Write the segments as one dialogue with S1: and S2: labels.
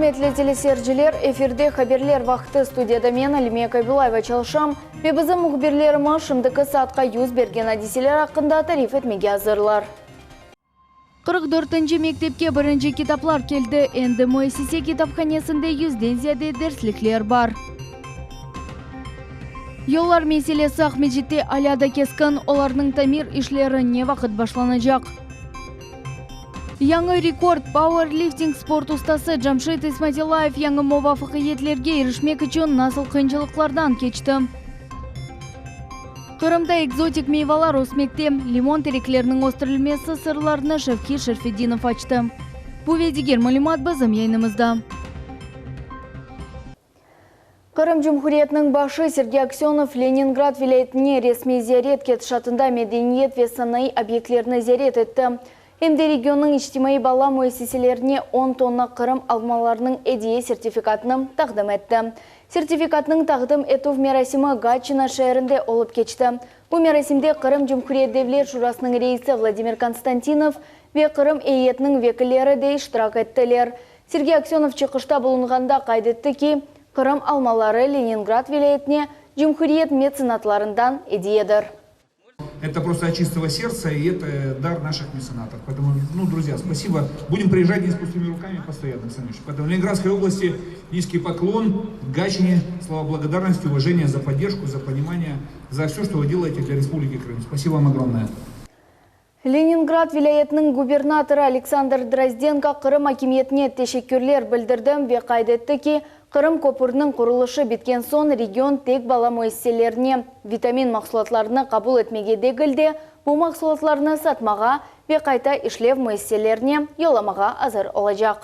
S1: Ürmetli teleseyirciler, efirde Haberler vaqtı, studiyada men, Alime Kabilayeva çalışam ve bizim mühbirlerimiz şimdiki saatqa yüz bergen adiseler aqqında tarif etmege azırlar. 44-nci mektepke birinci kitaplar keldi, endi müessise kitaphanesinde yüzden ziyade derslikler bar. Yollar meselesi Aqmescitte alâ da keskin, olarnıñ tamir işleri ne vaqıt başlanacaq? Yañı rekord, pauerlifting sport ustası Camşid İsmatillayev yañı muvafaqiyetlerge irişmek içün nasıl qıyınçılıqlardan keçti? Qırımda ekzotik meyvalar ösmekte, limon terekleriniñ östürilmesi sırlarını Şevki Şerfedinov açtı. Bu ve diger malümat bizim yayınımızda. Qırım Cumhuriyetiniñ başı Sergey Aksönov Leningrad vilâyetine resmiy ziyaret ketişatında medeniyet ve sanayı obyektlerini ziyaret etti. Em de regionnıñ içtimaiy bala müessiselerine on tonna Qırım almalarınıñ ediye sertifikatını taqdim etti. Sertifikatnıñ taqdim etüv merasimi Gatçina şeerinde olıp keçti. Bu merasimde Qırım Cumhuriyet Devlet Şurasınıñ reisi Vladimir Konstantinov ve Qırım eyyetiniñ vekilleri de iştirak ettiler. Sergey Aksönov çıqışta bulunğanda qayd etti ki, Qırım almaları Leningrad vilâyetine cumhuriyet metsenatlarından ediyedir.
S2: Это просто от чистого сердца, и это дар наших меценатов. Поэтому, ну, друзья, спасибо. Будем приезжать не с пустыми руками постоянно, Александр Ильич. Поэтому Ленинградской области низкий поклон, Гатчине, слова благодарности, уважения за поддержку, за понимание, за все, что вы делаете для Республики Крым. Спасибо вам огромное.
S1: Leningrad vilâyetiniñ gubernatorı Aleksandr Drozdenko Qırım akimiyetine teşekkürler bildirdi ve qayd etti ki, Qırım köpürniñ qurulışı bitken soñ region tek bala müessiselerine vitamin mahsulatlarını qabul etmege degil de, bu mahsulatlarnı satmağa ve qayta işlev müessiselerine yollamağa azır olacaq.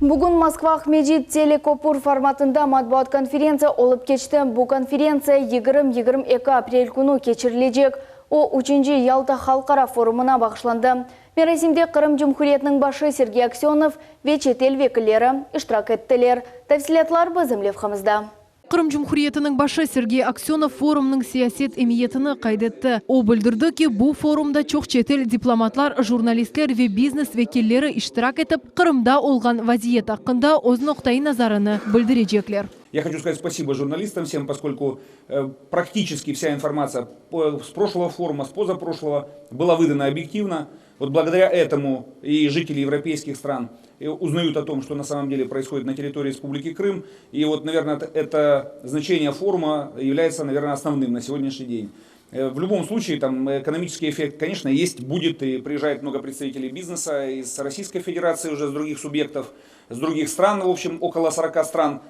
S1: Bugün Moskva-Aqmescit telekopür formatında matbuat konferentsiya olıp keçti. Bu konferentsiya 20, 22 aprel künü keçirilecek. O, üçünci Yalta halqara forumına bağışlandı. Merasimde Qırım Cumhuriyetiniñ başı Sergey Aksönov ve çetel vekilleri iştirak ettiler. Tafsilâtlar bizim levhamızda.
S3: Qırım Cumhuriyetiniñ başı Sergey Aksönov forumnıñ siyaset emiyetini qayd etti. O bildirdi ki, bu forumda çoq çetel diplomatlar, jurnalistler ve biznes vekilleri iştirak etip, Qırımda olğan vaziyet aqqında öz noqtaiy nazarını bildirecekler.
S2: Я хочу сказать спасибо журналистам всем, поскольку практически вся информация с прошлого форума, с позапрошлого была выдана объективно. Вот благодаря этому и жители европейских стран узнают о том, что на самом деле происходит на территории Республики Крым. И вот, наверное, это значение форума является, наверное, основным на сегодняшний день. В любом случае, там экономический эффект, конечно, есть, будет, и приезжает много представителей бизнеса из Российской Федерации, уже с других субъектов, с других стран, в общем, около 40 стран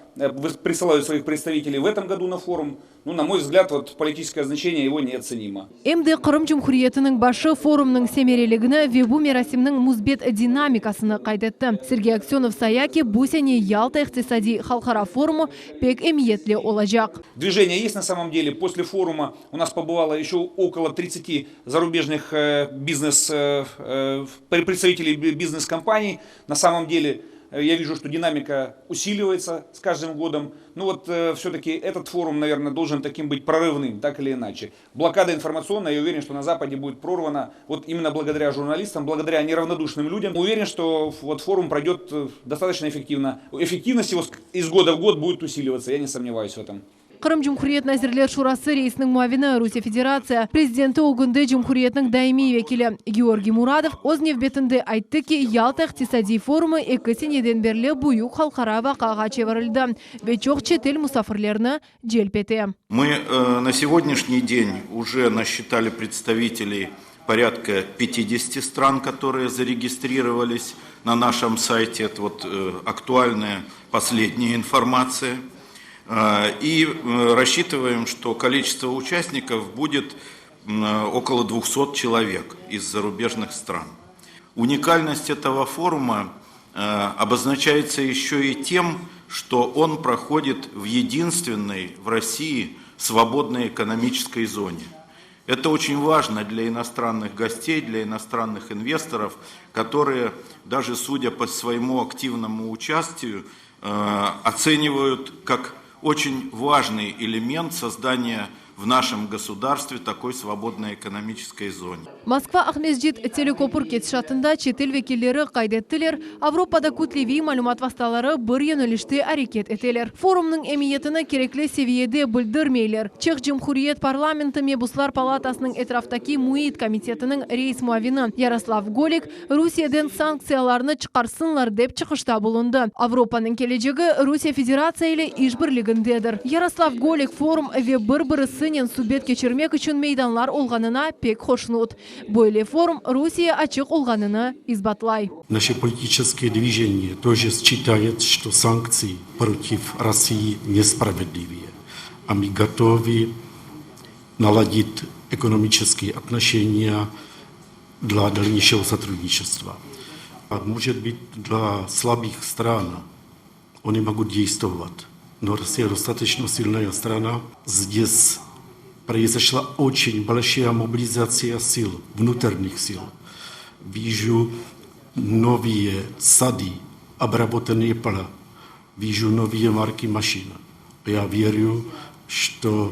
S2: присылают своих представителей в этом году на форум. Ну, на мой взгляд, вот политическое значение его неоценимо.
S3: Em de Qırım Cumhuriyetiniñ başı forumnıñ semereligini ve bu merasimniñ müsbet dinamikasını qayd etti. Sergey Aksönov saya ki, bu sene Yalta iqtisadiy halqara forumı pek emiyetli olacaq.
S2: Движение есть на самом деле. После форума у нас побывало еще около 30 зарубежных бизнес, представителей бизнес-компаний. На самом деле я вижу, что динамика усиливается с каждым годом. Ну вот все-таки этот форум, наверное, должен таким быть прорывным, так или иначе. Блокада информационная, я уверен, что на Западе будет прорвана вот именно благодаря журналистам, благодаря неравнодушным людям. Уверен, что вот форум пройдет достаточно эффективно. Эффективность его из года в год будет усиливаться, я не сомневаюсь в этом.
S3: Qırım Cumhuriyet Nazirler Şurası reisiniñ muavini, Rusiye Federatsiya Prezidenti ögünde Cumhuriyetniñ daimiy vekili Georgiy Muradov öz nevbetinde ayttı ki, Yalta iqtisadiy forumı eki seneden berli büyük halqara vaqıağa çevirildi ve çoq çetel musafirlerni celp ete.
S4: Мы на сегодняшний день уже насчитали представителей порядка 50 стран, которые зарегистрировались на нашем сайте. Это вот актуальная последняя информация. И рассчитываем, что количество участников будет около 200 человек из зарубежных стран. Уникальность этого форума обозначается еще и тем, что он проходит в единственной в России свободной экономической зоне. Это очень важно для иностранных гостей, для иностранных инвесторов, которые, даже судя по своему активному участию, оценивают как очень важный элемент создания В нашем государстве такой свободной экономической зоне.
S3: Moskva-Aqmescit telekopür ketişatında çetel vekilleri qayd ettiler, Avropada kütleviy malümat vastaları bir yönelişte areket eteler. Forumnıñ emiyetini kerekli seviyede bildirmeyler. Çeh Cumhuriyet parlamenti Mebuslar palatasınıñ etraftaki müit komitetiniñ reis muavini Yaroslav Golik Rusiyeden sanktsiyalarnı çıqarsınlar dep çıqışta bulundı. Avropanıñ kelecegi Rusiye Federatsiya ile işbirligindedir. Yaroslav Golik forum ve bir-birisinen subet keçirmek içün meydanlar olğanına pek hoşnut. Böyle forum Rusiye açıq olğanını isbatlay.
S5: Naşe politiçeskiye dvijeniye tože sçitaet, çto sanktsii protiv Rossii nespravedliviye, a mi gotovi naladit ekonomiçeskiye otnoşeniya dla dalneyşego sotrudniçestva. Может быть, для слабых стран они могут действовать, но Россия достаточно сильная страна. Здесь произошла очень большая мобилизация сил, внутренних сил. Вижу новые сады, обработанные поля, вижу новые марки машин. Я верю, что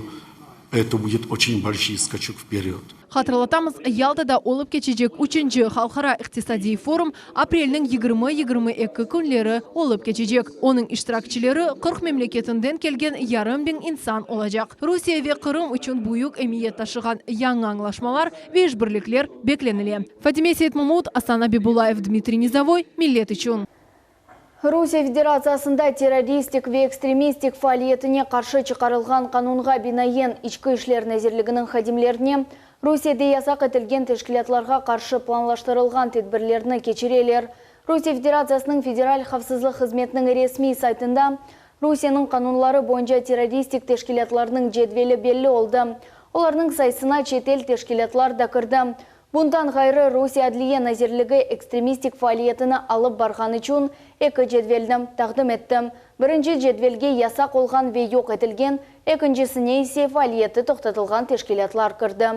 S5: это будет очень большой скачок вперед.
S3: Hatırlatamız, Yaltada olıp keçecek üçünci Halqara iqtisadiy forum aprelniñ 20-22 künleri olıp keçecek. Onıñ iştirakçileri 40 memleketinden kelgen yarım biñ insan olacaq. Rusiye ve Qırım içün büyük emiyet taşığan yañı añlaşmalar ve işbirlikler beklenile. Fatime Seytmamut, Asan Abibullayev, Dmitriy Nizovoy, Millet içün.
S1: Rusiye Federatsiyasında terroristik ve ekstremistik faaliyetine qarşı çıqarılğan qanunğa binaen İçki işler nazirliginiñ hadimlerine Rusiyede yasaq etilgen teşkilâtlarğa qarşı planlaştırılğan tedbirlerni keçireler. Rusiye Federatsiyasınıñ Federal havfsızlıq hızmetiniñ resmiy saytında Rusiyeniñ qanunları boyunca terroristik teşkilâtlarnıñ cedveli belli oldı. Olarnıñ sayısına çetel teşkilâtlar da kirdi. Bundan ğayrı, Rusiye Adliye nazirligi ekstremistik faaliyetini alıp barğan içün eki cedvelni taqdim etti. Birinci cedvelge yasaq olğan ve yoq etilgen, ekincisine ise faaliyeti toqtatılğan teşkilâtlar kirdi.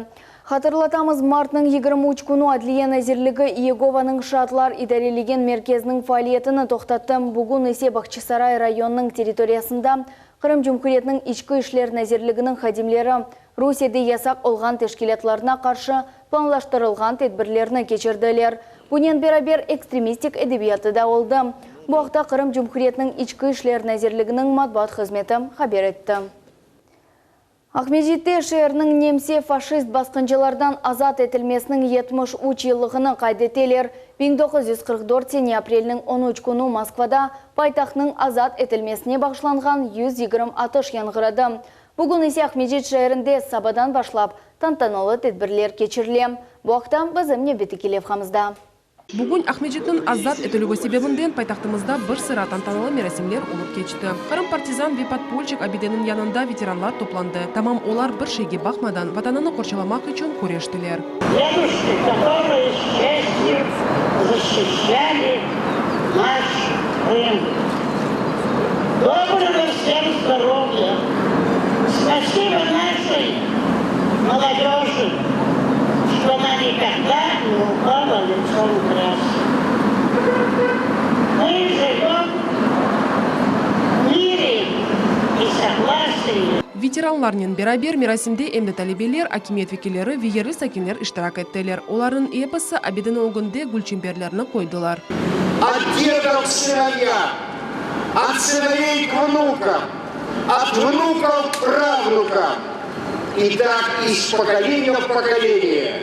S1: Hatırlatamız, martnıñ 23 künü Adliye nazirligi İyegovanıñ şaatlar idarelegen merkezniñ faaliyetini toqtattı. Bugün ise Bağçasaray rayonınıñ territoriyasında Qırım Cumhuriyetiniñ İçki işler nazirliginiñ hadimleri Rusiyede yasaq olğan teşkilâtlarına qarşı planlaştırılğan tedbirlerni keçirdiler. Bunen beraber ekstremistik edebiyatı da oldı. Bu aqta Qırım Cumhuriyetiniñ İçki işler nazirliginiñ matbuat hızmeti haber etti. Aqmescitte şeerniñ nemse-faşist basqıncılardan azat etilmesiniñ 73 yıllığını qayd eteler. 1944 sene aprelniñ 13 künü Moskvada paytahtnıñ azat etilmesine bağışlanğan 120 atış yañğıradı. Bugün ise Aqmescit şeerinde sabadan başlap tantanalı tedbirler keçirile. Bu aqta bizim nevbetteki levhamızda.
S6: Bugün Aqmescitniñ azat etilüvi sebebinden paytahtımızda bir sıra tantanalı merasimler olıp keçti. Qırım partizan ve podpolçik abideniñ yanında veteranlar toplandı. Tamam olar bir şeyge baqmadan, Vatanını qorçalamaq içün küreştiler.
S7: Дедушки, которые с честью защищали наш Крым. Доброго всем здоровья! Спасибо нашей молодежи, что она никогда не упала лицом в грязь. Мы живем в мире и согласии.
S6: Veteranlarnen beraber merasimde em de talebeler, akimiyet vekilleri ve yerli sakinler iştirak ettiler. Olarnıñ episi abideniñ ögünde gülçemberlerni qoydılar.
S8: От дедов к сыновьям, от сыновей к внукам, от внуков к правнукам. И так из поколения в поколение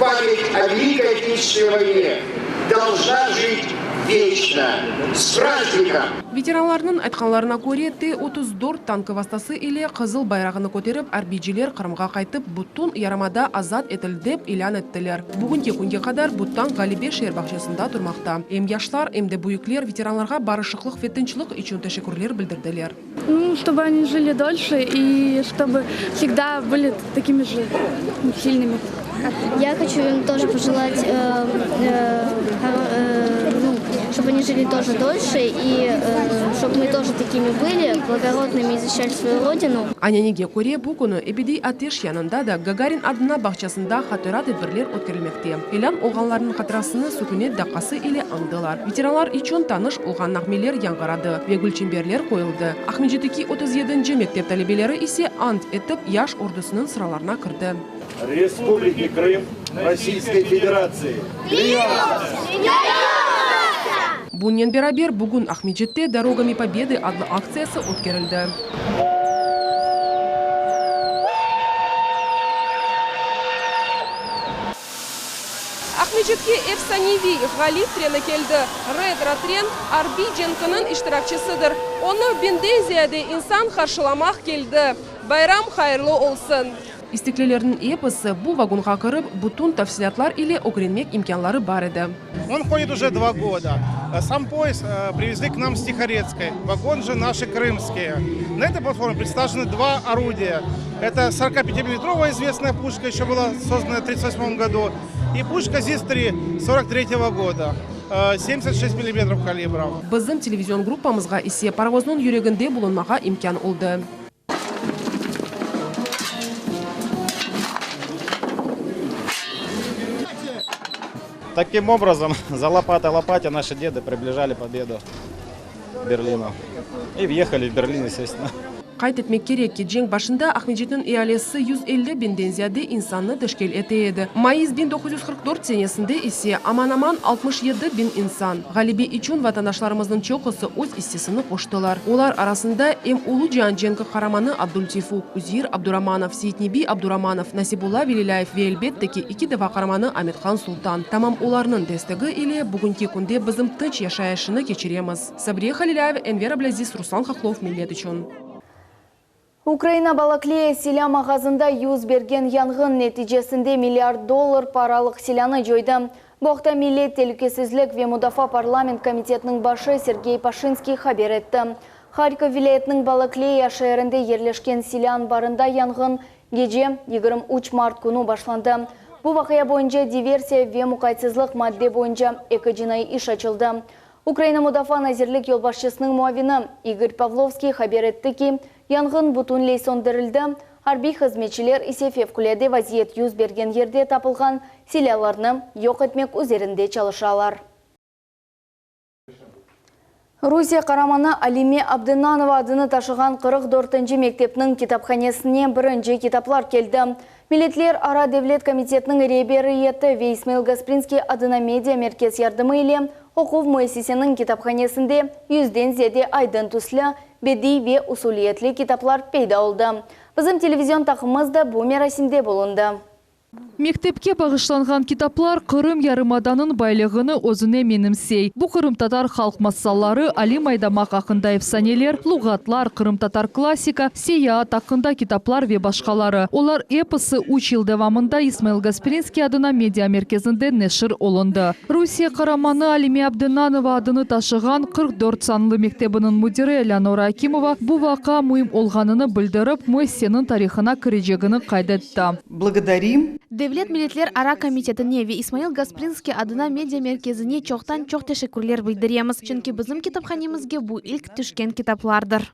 S8: память о Великой Отечественной войне должна жить вечно. С праздником!
S6: Veteranlarnıñ aytqanlarına köre, T-34 tankı vastası ile Qızıl bayrağını köterip, arbiyciler Qırımğa qaytıp, bütün yarımada azat etildi dep ilân ettiler. Bugünki künge qadar bu tank Ğalebe şeer bağçasında turmaqta. Em yaşlar, em de büyükler veteranlarğa barışıqlıq ve tınçlıq içün teşekkürler bildirdiler.
S9: Ну, чтобы они жили дольше и чтобы всегда были такими же сильными.
S10: Я хочу им тоже пожелать, э, э, ну, Чтобы они жили тоже дольше и чтобы мы тоже такими были, благородными и защищали свою Родину.
S6: Ananege köre, bu künü Ebediy ateş yanında da Gagarin adına bağçasında hatıra tedbirler ötkerilmekte. Elân olğanlarnıñ hatırasını sükünet daqqası ile añdılar. Veteranlar içün tanış olğan nağmeler yañğıradı ve gülçemberler qoyuldı. Aqmescitteki 37-nci mektep talebeleri ise ant etip yaş ordusınıñ sıralarına kirdi.
S11: Respubliki Krım Rossiyskoy Federatsii.
S6: Bunnen beraber, bugün Aqmescitte Dorogami Pobedı adlı aktsiyası ötkerildi. Aqmescitke efsaneviy Ğalip treni keldi. Retro tren arbiy cenkiniñ iştirakçisidir. Onı biñden ziyade insan qarşılamaq keldi. Bayram hayırlı olsun! İsteklilerniñ episi bu vagonğa kirip, bütün tafsilâtlar ile ögrenmek imkânları bar edi.
S12: On hodit uje dva goda. Sam poezd privezli k nam s Tihoretskoy, vagon je naşı krımskiye. Na etoy platforme predstavleny dva orudiya. Eto sorokapätimillimetrovaya izvestnaya puşka, eşe byla sozdana v tridtsat vosmom godu, i puşka ZiS-tri sorok tretego goda, 76 millimetrov kalibra.
S6: Bizim televizion gruppamızğa ise parovoznıñ yüreginde bulunmağa imkân oldı.
S13: Takim obrazom, za lopata lopate naşı dedı približali pobedu Berlinu. İ vyehali v Berlin, estestvenno.
S6: Qayd etmek kerek ki, cenk başında Aqmescitniñ ealesi 150 biñden ziyade insannı teşkil ete edi. Mayıs 1944 senesinde ise aman-aman 67 biñ insan. Ğalebe içün vatandaşlarımıznıñ çoqusı öz issesini qoştılar. Olar arasında em Ulu cian cenki qaramanı Abdul Teyfuk, Üzeyir Abduramanov, Seyitnebi Abduramanov, Nasibulla Velilâyev ve elbette ki, eki defa qaramanı Amethan Sultan. Tamam olarnıñ destegi ile bugünki künde bizim tınç yaşayışını keçiremiz. Sabriye Halilâyeva, Enver Ablâziz, Ruslan Hahlov, Millet içün.
S1: Ukraina Balakleya silâ mağazında yüz bergen yanğın neticesinde milliard dollar paralıq silânı coydı. Bu aqta Millet telükesizlik ve mudafaa parlament komitetiniñ başı Sergey Paşinskiy haber etti. Harkov vilâyetiniñ Balakleya şeerinde yerleşken silâ anbarında yanğın gece 23 mart künü başlandı. Bu vaqia boyunca diversiya ve muqaytsızlıq madde boyunca eki cinaiy iş açıldı. Ukraina Mudafaa nazirlik yolbaşçısınıñ muavini İgor Pavlovskiy haber etti ki, yanğın bütünley söndürildi, arbiy hızmetçiler ise fevqulâde vaziyet yüz bergen yerde tapılğan silâlarnı yoq etmek üzerinde çalışalar. Rusiye qaramanı Alime Abdennanova adını taşığan 44-nci mektepniñ kitaphanesine birinci kitaplar keldi. Milletlerara devlet komitetiniñ reberiyeti ve İsmail Gasprinskiy adına media merkez yardımı ile oquv müessiseniñ kitaphanesinde yüzden ziyade aydın tüslü, bediy ve usuliyetli kitaplar peyda oldı. Bizim televizion taqımımız da bu merasimde bulundı.
S3: Mektepke bağışlanğan kitaplar Qırım yarımadanıñ baylığını özüne menimsey. Bu qırımtatar halq masalları, Alim Aydamaq aqqında efsaneler, luğatlar, qırımtatar klassika, seyaat aqqında kitaplar ve başqaları. Olar episi üç yıl devamında İsmail Gasprinskiy adına media merkezinde neşir olundı. Rusiye qaramanı Alime Abdennanova adını taşığan 44 sanlı mektebiniñ müdiri Eleonora Akimova bu vaqia müim olğanını bildirip, müessiseniñ tarihına kirecegini qayd etti.
S14: Blagodarim.
S15: Devlet milletlerara komitetine ve İsmail Gasprinskiy adına media merkezine çoqtan-çoq teşekkürler bildiremiz, çünki bizim kitaphanemizge bu ilk tüşken kitaplardır.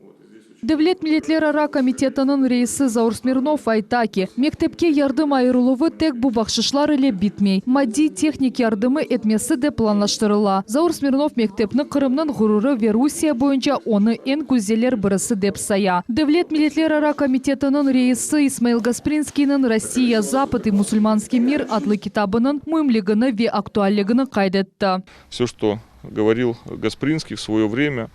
S3: Devlet milletlerara komitetiniñ reisi Zaur Smirnov ayta ki, mektepke yardım ayırıluvı tek bu bahşışlar ile bitmey, maddiy-tehnik yardımı etmesi de planlaştırıla. Zaur Smirnov mektepni Qırımnıñ ğururı ve Rusiye boyunca onı eñ güzeller birisi dep saya. Devlet milletlerara komitetiniñ reisi İsmail Gasprinskiyniñ Rossiya, Zapad i musulmanskiy mir adlı kitabınıñ müimligini ve aktualligini qayd etti.
S16: Vse, çto govoril Gasprinskiy v svoye vremya,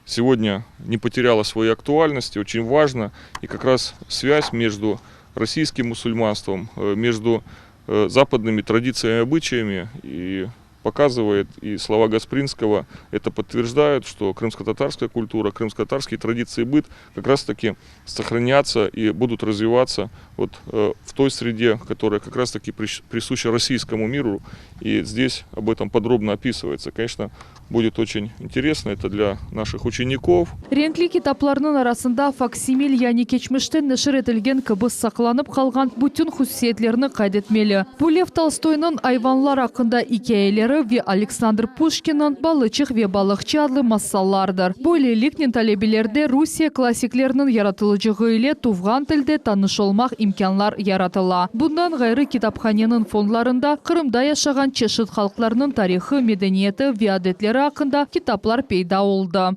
S16: Сегодня не потеряла своей актуальности, очень важно. И как раз связь между российским мусульманством, э, между э, западными традициями и обычаями и показывает, и слова Гаспринского это подтверждают, что крымско-татарская культура, крымско-татарские традиции и быт как раз-таки сохранятся и будут развиваться вот э, в той среде, которая как раз-таки присуща российскому миру. И здесь об этом подробно описывается. Конечно, будет очень интересно это для наших учеников.
S3: Renkli kitaplarnıñ arasında faksimil, yani keçmişte neşir etilgen kibi saqlanıp qalğan bütün hususiyetlerni qayd etmeli. Bu Lev Tolstoynıñ ayvanlar aqqında ikâyeleri.
S14: eserleri ve Aleksandr Puşkinniñ Balıçıq ve balıqçı adlı masallardır. Böyleliknen talebelerde Rusiye klassikleriniñ yaratılıcığı ile tuvğan tilde tanış olmaq imkânlar yaratıla. Bundan ğayrı kitaphaneniñ fondlarında Qırımda yaşağan çeşit halqlarnıñ tarihı, medeniyeti ve adetleri aqqında kitaplar peyda oldı.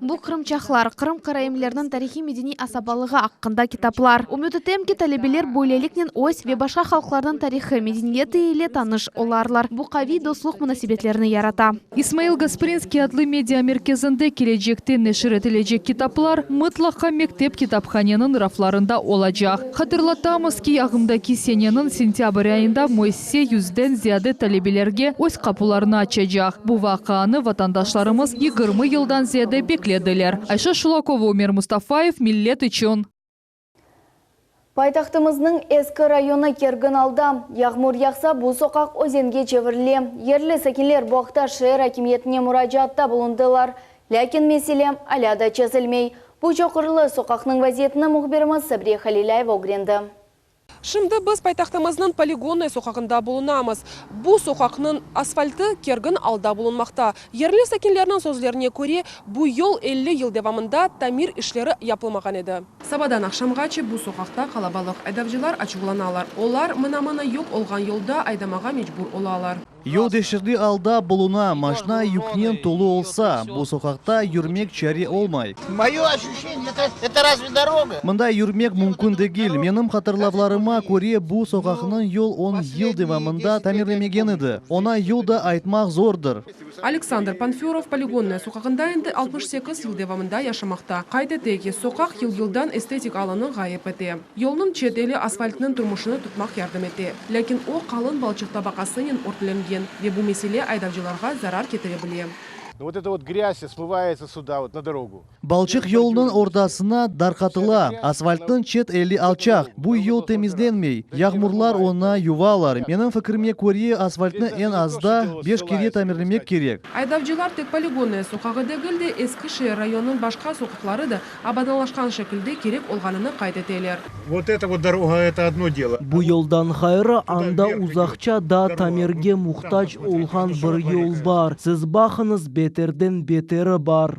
S15: Bu qırımçaqlar, Qırım karaimleriniñ tarihiy-medeniy asabalığı aqqında kitaplar. Ümüt etem ki, talebeler böyleliknen öz ve başqa halqlarnıñ tarihı, medeniyeti ile tanış olarlar. Bu qaviy dostluq munasebetlerini yarata.
S14: İsmail Gasprinskiy adlı media merkezinde kelecekte neşir etilecek kitaplar mıtlaqa mektep kitaphaneniñ raflarında olacaq. Hatırlatamız ki, ağımdaki seneniñ sentâbr ayında müessise yüzden ziyade talebelerge öz qapularını açacaq. Bu vaqianı vatandaşlarımız 20 yıldan ziyade beklediler. Ayşe Şulakova, Ümer Mustafayev, Millet içün.
S1: Paytahtımıznıñ eski rayonı kergin alda. Yağmur yağsa, bu soqaq özenge çevirile. Yerli sakinler bu aqta şeer akimiyetine muracaatta bulundılar. Lâkin mesele alâ da çezilmey. Bu çoqurlı soqaqnıñ vaziyetini mühbirimiz Sabriye Halilâyeva ögrendi.
S6: Şimdi biz paytahtımıznıñ Poligonnaya soqağında bulunamız. Bu soqaqnıñ asfaltı kergin alda bulunmaqta. Yerli sakinlerniñ sözlerine köre, bu yol 50 yıl devamında tamir işleri yapılmağan edi. Sabadan aqşamğace bu soqaqta qalabalıq aydavcılar açuvlanalar. Olar mına-mına yoq olğan yolda aydamağa mecbur olalar.
S17: Yol deşetli alda buluna, maşna yüknen tolu olsa, bu soqaqta yürmek çare olmay.
S18: Moyo oşuşeniye, eto razve doroga?
S17: Mında yürmek mümkün degil. Menim hatırlavlarıma köre, bu soqaqnıñ yol on yıl devamında tamirlemegen edi. Oña yol da aytmaq zordır.
S6: Aleksandr Panförov Poligonnaya soqağında endi 68 yıl devamında yaşamaqta. Qayd ete ki, soqaq yıl-yıldan estetik alını ğayıp ete. Yolnıñ çet eli asfaltnıñ turmuşını tutmaq yardım ete. Lâkin o, qalın balçıq tabaqasınen örtülengen ve bu mesele aydavcılarğa zarar ketire bile.
S19: Vot eta vot grâz vsâ smıvaetsâ süda vot na dorogu.
S17: Balçıq yolnıñ ortasına darqatıla, asfaltnıñ çet eli alçaq, bu yol temizlenmey, yağmurlar onı yuvalar. Menim fikirime köre, asfaltnı eñ azda beş kere tamirlemek kerek.
S6: Aydavcılar tek Poligonnaya soqağı degil de, eski şeer rayonınıñ başqa soqaqları da abadanlaşqan şekilde kerek olğanını qayd eteler.
S19: Vot eta vot doroga, eto odno delo.
S20: Bu yoldan ğayrı, anda uzaqça da tamirge muhtac olğan bir yol bar. Siz baqıñız, beterden beteri bar.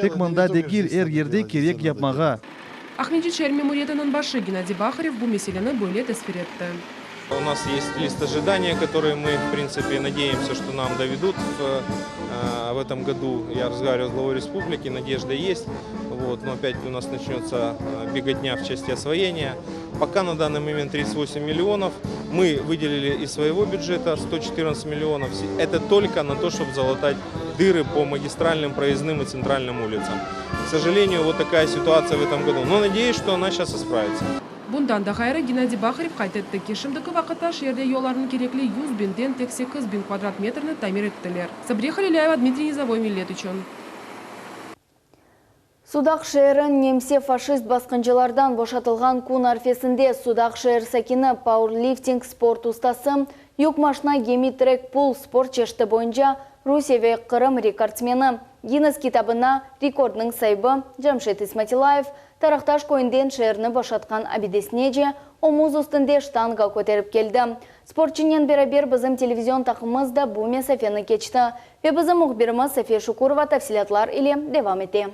S17: Tek mında degil, er yerde kerek yapmağa.
S6: Aqmescit şeer memuriyetiniñ başı Gennadiy Baharev bu meseleni böyle tasvir etti.
S21: U nas est list ojidaniya, kotorıy mı, v printsipe, nadeemsâ, çto nam dovedut v etom godu. Ya razgovarival s glavoy respubliki, nadejda est. Vot, no opât u nas naçnötsâ begotnâ v çasti osvoeniya. Poka na dannıy moment 38 millionov. Mı vıdelili iz svoego büdjeta 114 millionov. Eto tolko na to, ştob zalatat dırı po magistralnım, proezdnım i tsentralnım ulitsam. K sojaleniyu, vot takaya situatsiya v etom godu. No nadeyus, çto ona şças ispravitsâ.
S6: Bundan da ğayrı, Gennadiy Baharev qayd etti ki, şimdiki vaqıtta şeerde yollarnıñ kerekli 100 biñden tek 8000 kvadrat metrni tamir ettiler. Sabriye Halilâyeva, Dmitriy Nizovoy, Millet içün.
S1: Sudaq şeeri nemse-faşist basqıncılardan boşatılğan kün arfesinde Sudaq şeer sakini, pauerlifting sport ustası, yük maşna gemi trek pul sport çeşiti boyunca Rusiye ve Qırım rekordsmeni, Ginness kitabına rekordnıñ saibi Camşid İsmatilayev Taraqtaş köyünden şeerni boşatqan abidesinece omuz üstünde ştanga köterip keldi. Sportçınen beraber bizim televizion taqımımız da bu mesafeni keçti. Ve bizim mühbirimiz Safiye Şukurova tafsilâtlar ile devam ete.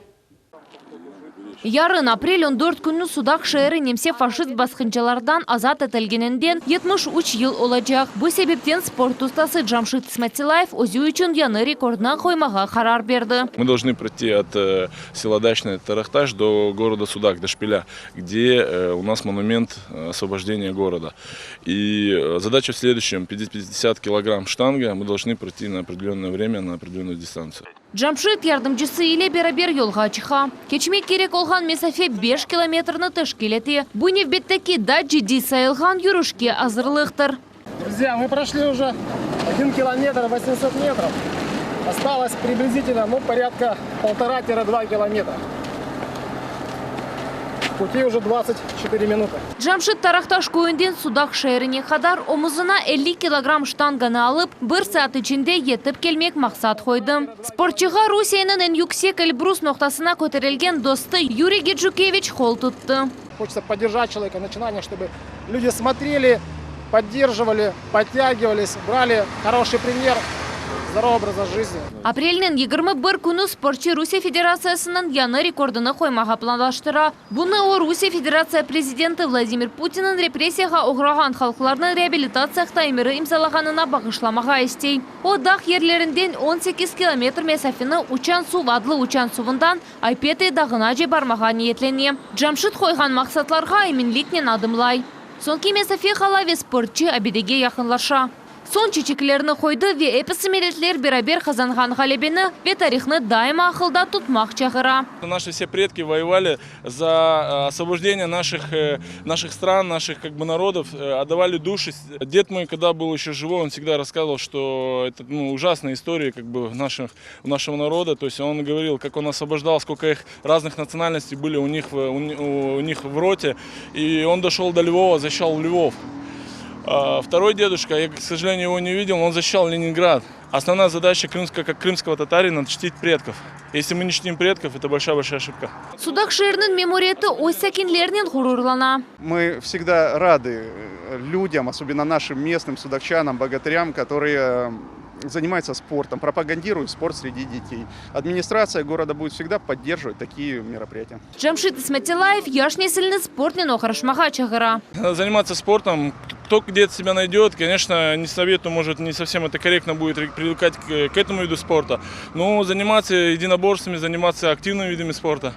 S22: Yarın, aprel 14 künü Sudaq şeeri nemse-faşist basqıncılardan azat etilgeninden 73 yıl olacaq. Bu sebepten sport ustası Camşid İsmatilayev özü içün yañı rekordnı qoymağa qarar berdi.
S23: Мы должны пройти от села Дачное Тарахташ до города Судак, до Шпиля, где у нас монумент освобождения города. И задача в следующем, 50 килограмм штанга мы должны пройти на определенное время, на определенную дистанцию.
S22: Camşid yardımcısı ile beraber yolğa çıqa. Keçmek kerek olğan mesafe beş kilometrni teşkil ete. Bu nevbetteki daa ciddiy sayılğan yürüşke azırlıqtır.
S24: Друзья, мы прошли уже 1 километр 800 метров. Осталось приблизительно, ну, порядка полтора-два километра. Пути уже 24 минуты.
S22: Camşid Taraqtaş köyünden Sudaq şeerine qadar omuzına 50 kilogramm ştanganı alıp, bir saat içinde yetip kelmek maqsat qoydı. Sportçığa Rusiyeniñ eñ yüksek Elbrus noqtasına köterilgen dostu Yuriy Gecükeviç qol tuttı.
S24: Хочется поддержать человека, начинание, чтобы люди смотрели. Поддерживали, подтягивались, брали хороший пример здорового образа жизни.
S22: Aprelniñ 21 künü sportçı Rusiye Federatsiyasınıñ yañı rekordını qoymağa planlaştıra. Bunı o, Rusiye Federatsiya prezidenti Vladimir Putinniñ repressiyağa oğrağan halqlarnı reabilitatsiya aqta emiri imzalağanına bağışlamağa istey. O, dağ yerlerinden 18 kilometr mesafeni Uçan suv adlı uçan suvundan Ay-Petri dağınace barmağa niyetlene. Camşit qoyğan maqsatlarğa eminliknen adımlay. Soñki mesafe qala ve sportçı abidege yaqınlaşa. Soñ çiçeklerni qoydı ve episi milletler beraber qazanğan ğalebeni ve tarihnı daima aqılda tutmaq çağıra.
S23: Naşı vse predki voyevali za osvobojdenye naših naših stran, naših kak bı narodov, otdavali duşi. Ded moy, kogda byl eşe živoy, on vsegda rasskazıval, çto eto, nu, ujasnaya istoriya kak bı naših, našego naroda, to est on govoril, kak on osvobojdal, skolko ih raznih natsionalnostey byli u nih, u nih v rote, i on doşel do Lvova, zaşişal Lvov. Vtoroy deduşka, ya, k sojaleniyu, ego ne videl, on zaşişal Leningrad. Osnovnaya zadaça krımskogo, kak krımskogo tatarina, çtit predkov. Esli mı ne çtim predkov, eto bolşaya-bolşaya oşibka.
S22: Sudaq şeeriniñ memuriyeti öz sakinlerinen ğururlana.
S2: Mı vsegda radı lüdям, osobenno našim mestnım sudakçanam, bogatırям, kotorıye zaнимаются спортом, пропагандируют спорт среди детей. Администрация города будет всегда поддерживать такие мероприятия.
S22: Camşit İsmettillayev yaş nesilni sportnen oğraşmağa çağıra.
S23: Заниматься спортом, кто где себя найдет, конечно, не советую, может, не совсем это корректно будет привлекать к этому виду спорта, но заниматься единоборствами, заниматься активными видами спорта.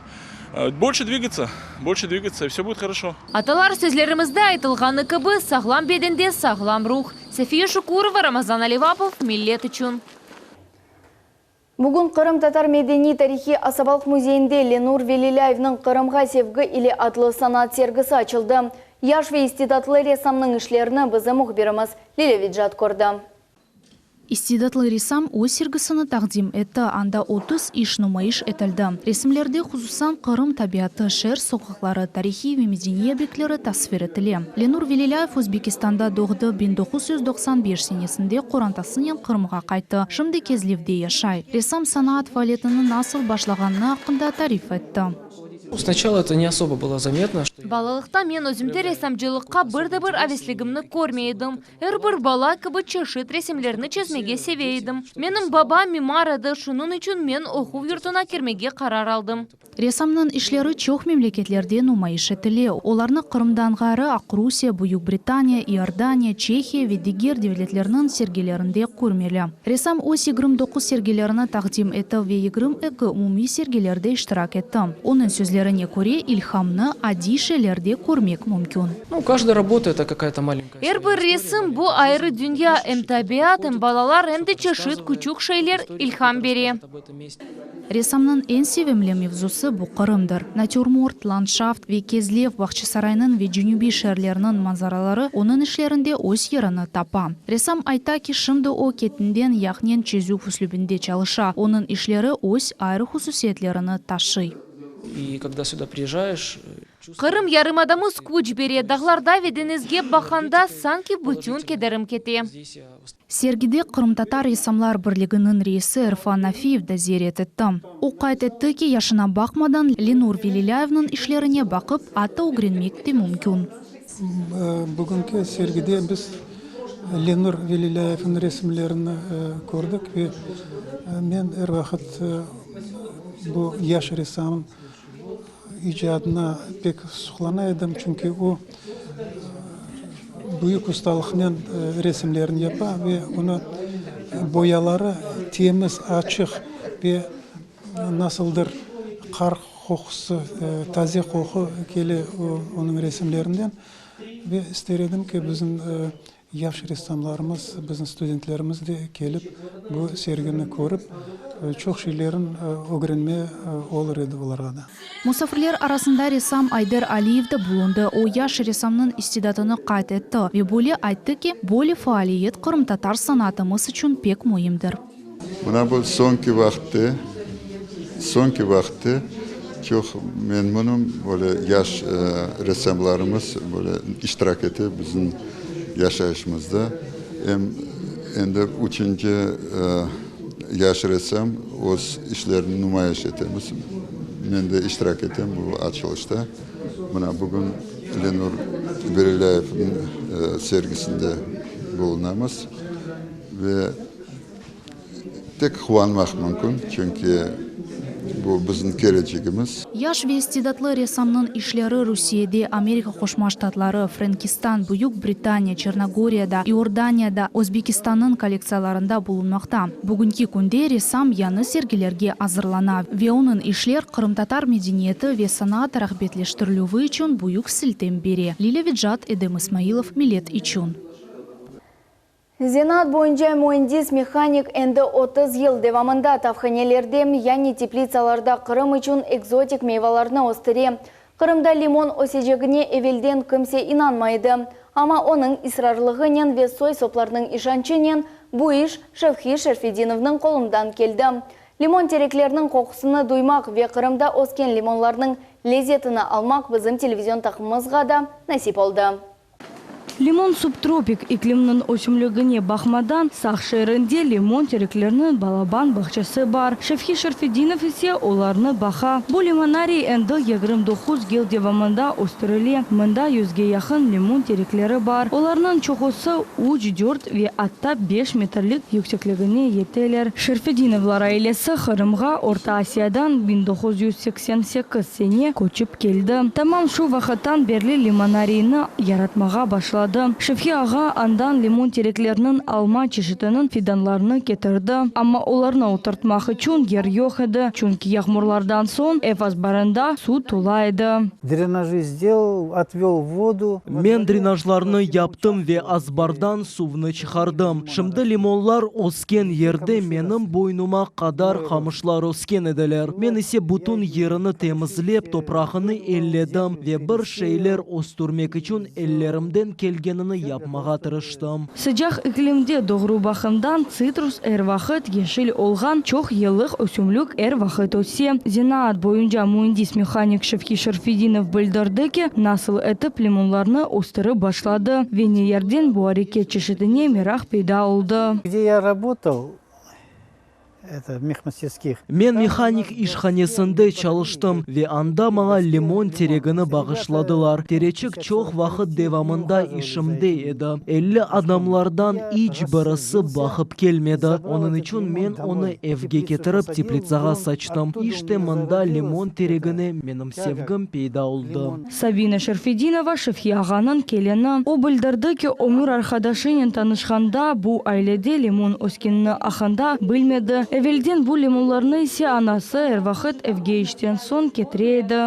S23: Больше двигаться, больше двигаться, и все будет хорошо.
S22: Atalar sözlerimizde aytılğanı kibi, sağlam bedende sağlam ruh. Safiye Şukurova, Ramazan Alivapov, Millet içün.
S1: Bugün Qırımtatar medeniy-tarihiy asabalıq müzeyinde Lenur Velilâyevniñ Qırımğa sevgi ile adlı sanat sergisi açıldı. Yaş ve istidatlı ressamnıñ işlerini bizim mühbirimiz Lilâ Vecat kördi.
S4: İstidatlı ressam öz sergisini taqdim etti, anda 30 iş numayış etildi. Resimlerde hususan Qırım tabiatı, şeer soqaqları, tarihiy ve medeniy obyektleri tasvir etile. Lenur Velilâyev Özbekistanda doğdı, 1995 senesinde qorantasınen Qırımğa qayttı, şimdi Kezlevde yaşay. Ressam sanaat faaliyetini nasıl başlağanı aqqında tarif etti.
S5: Сначала это не особо было заметно, что.
S22: Balalıqta men özümde ressamcılıqqa bir de bir avesligimni körmey edim. Er bir bala kibi çeşit resimlerni çezmege seve edim. Menim babam mimar edi, şunıñ içün men oquv yurtuna kirmege qarar aldım.
S4: Ressamnıñ işleri çoq memleketlerde numayış etile. Olarnı Qırımdan ğayrı Aqrusiye, Büyük Britaniya, İordaniya, Çehiya ve diger devletlerniñ sergilerinde körmeli. Ressam öz 29 sergilerini taqdim etti ve 22 umumiy sergilerde iştirak etti. Onıñ sözlerine köre, ilhamnı adiy şeylerde körmek mümkün.
S5: Nu, каждая работа это какая-то маленькая.
S22: Er bir resim, bu ayrı dünya, em tabiat, em balalar, em de çeşit küçük şeyler ilham bere.
S4: Ressamnıñ eñ sevimli mevzusı bu Qırımdır. Natürmort, landşaft ve Kezlev, Bağçasaraynıñ ve cenübiy şeerleriniñ manzaraları onıñ işlerinde öz yerini tapa. Ressam ayta ki, şimdi o ketinden yağnen çezüv üslübinde çalışa, onıñ işleri öz ayrı hususiyetlerini taşıy.
S5: И когда сюда приезжаешь,
S22: Qırım yarımadamız küç bere, dağlarda ve deñizge baqqanda sanki bütün kederim kete.
S4: Sergide Qırımtatar ressamlar birliginiñ reisi Erfan Nafiyev da ziyaret etti. O qayd etti ki, yaşına baqmadan, Lenur Velilâyevniñ işlerine baqıp, atta ögrenmek de mümkün.
S7: Bugünki sergide biz Lenur Velilâyevniñ resimlerini kördik ve men er vaqıt bu yaş ressamnıñ icadına pek suqlana edim, çünki o büyük ustalıqnen resimlerini yapa ve onı boyaları temiz, açıq ve nasıldır qar qoqusı, taze qoqu kele onıñ resimlerinden. Ve ister edim ki, bizim Yaş ressamlarımız, bizim studentlerimiz de kelip bu sergini körip, çoq şeylerin ögrenme olur edi olarğa da.
S4: Musafirler arasında ressam Ayder Aliyev de bulundı. O, yaş ressamnıñ istidatını qayd etti ve böyle ayttı ki, böyle faaliyet qırımtatar sanatımız içün pek müimdir.
S25: Mına bu soñki vaqıtte, soñki vaqıtte çoq memnunım, böyle yaş ressamlarımız böyle iştirak ete bizim yaşayışımızda. Em endi üçünci yaş ressam öz işlerini numayış etemiz. Men de iştirak etem bu açılışta. Mına bugün Lenur. Velilâyevniñ sergisinde bulunamız ve Tek quvanmaq mümkün, çünki bu bizim kelecegimiz.
S4: Yaş ve istidatlı ressamnıñ işleri Rusiyede, Amerika Qoşma Ştatları, Frenkistan, Büyük Britaniya, Çernogoriyada, İordaniyada, Özbekistannıñ kollektsiyalarında bulunmaqta. Bugünki künde ressam yañı sergilerge azırlana ve onıñ işler qırımtatar medeniyeti ve sanaat rağbetleştirilüvi içün büyük siltem bere. Lilâ Vecat, Edem İsmailov, Millet içün.
S1: Zenaat boyunca müendis-mehanik endi 30 yıl devamında tavhanelerde, yani teplitsalarda Qırım içün ekzotik meyvalarnı östüre. Qırımda limon ösecegine evelden kimse inanmay edi. Amma onıñ israrlığınen ve soy-soplarnıñ işançınen bu iş Şevhi Şerfedinovnıñ qolundan keldi. Limon tereklerniñ qoqusını duymaq ve Qırımda ösken limonlarnıñ lezetini almaq bizim televizion taqımımızğa da nasip oldı.
S8: Limon subtropik iklimniñ ösümligine baqmadan, Saq şeerinde limon terekleriniñ balaban bağçası bar. Şevhi Şerfedinov ise olarnı baqa. Bu limonariy endi 29 yıl devamında östürile. Mında yüzge yaqın limon terekleri bar. Olarnıñ çoqusı üç, dört ve atta beş metrlik yüksekligine yeteler. Şerfedinovlar ailesi Qırımğa Orta Asiyadan 1988 sene köçip keldi. Tamam şu vaqıttan berli limonariyni yaratmağa başladı. Şevhi ağa andan limon terekleriniñ alma çeşitiniñ fidanlarını ketirdi. Amma olarnı oturtmaq içün yer yoq edi, çünki yağmurlardan soñ ev azbarında suv tola edi.
S9: Drenajı sdelal, otvel vodu.
S20: Men drenajlarnı yaptım ve azbardan suvnı çıqardım. Şimdi limonlar ösken yerde menim boynuma qadar qamışlar ösken ediler. Men ise bütün yerini temizlep, toprağını elledim ve bir şeyler östürmek içün ellerimden kelgenini yapmağa tırıştım.
S8: Sıcaq iklimde doğru baqımdan tsitrus er vaqıt yeşil olğan çoq yıllıq ösümlik er vaqıt öse. Zenaat boyunca müendis-mehanik Şevki Şerfedinov bildirdi ki, nasıl etip limonlarnı östürip başladı ve ne yerden bu areket çeşitine meraq peyda oldı.
S9: Gde ya rabotal, eto, mehmasterskih.
S20: Men mehanik işhanesinde çalıştım ve anda maña limon teregini bağışladılar. Tereçik çoq vaqıt devamında işimde edi. 50 adamlardan iç birisi baqıp kelmedi. Onıñ içün men onı evge ketirip teplitsağa saçtım. İşte mında limon teregine menim sevgim peyda oldı.
S8: Sabina Şerfedinova, Şevhi ağanıñ kelini. O bildirdi ki, ömür arqadaşınen tanışqanda bu ailede limon öskenini aqqında bilmedi. Evelden bu limonlarnı ise anası er vaqıt evge işten soñ ketire edi.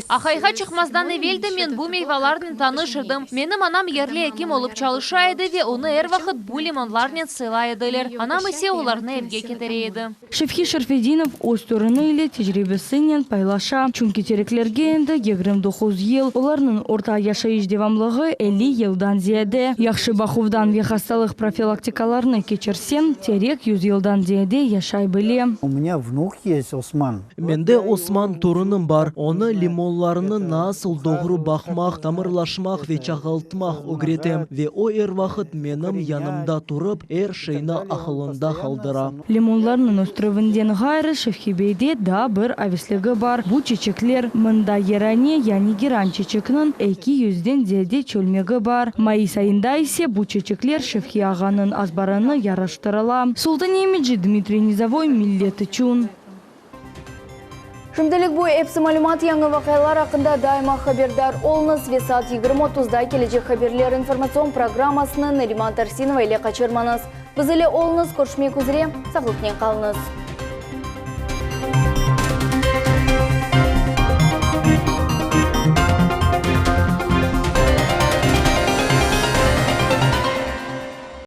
S22: Aqayğa çıqmazdan evel de men bu meyvalarnen tanış edim. Menim anam yerli ekim olıp çalışa edi ve onı er vaqıt bu limonlarnen sıylay ediler. Anam ise olarnı evge ketire edi.
S8: Şevhi Şerfedinov öz torunı ile tecribesinen paylaşa, çünki tereklerge endi 29 yıl, olarnıñ orta yaşayış devamlığı 50 yıldan ziyade. Yahşı baquvdan ve hastalıq profilaktikalarını keçirseñ, terek yüz yıldan ziyade yaşay bile.
S9: U menya vnuk est, Osman.
S20: Mende Osman torunım bar, onı limonlarnı nasıl doğru baqmaq, tamırlaşmaq ve çağaltmaq ögretem ve o er vaqıt menim yanımda turıp, er şeyni aqılında qaldıra.
S8: Limonlarnıñ östürüvinden ğayrı, Şevhi beyde daa bir avesligi bar, bu çeçekler. Mında yerane, yani geran çeçekniñ 200-den ziyade çölmegi bar. Mayıs ayında ise bu çeçekler Şevhi ağanıñ azbarını yaraştırıla. Sultan Emici, Dmitriy Nizovoy, Millet içün.
S1: Şimdilik bu episi malümat, yañı vaqialar aqqında daima haberdar oluñız ve saat 20:30da kelecek haberler informatsion programmasını Nariman Tarsinova ile qaçırmañız. Biz ile oluñız, körüşmek üzre, sağlıqnen qalıñız.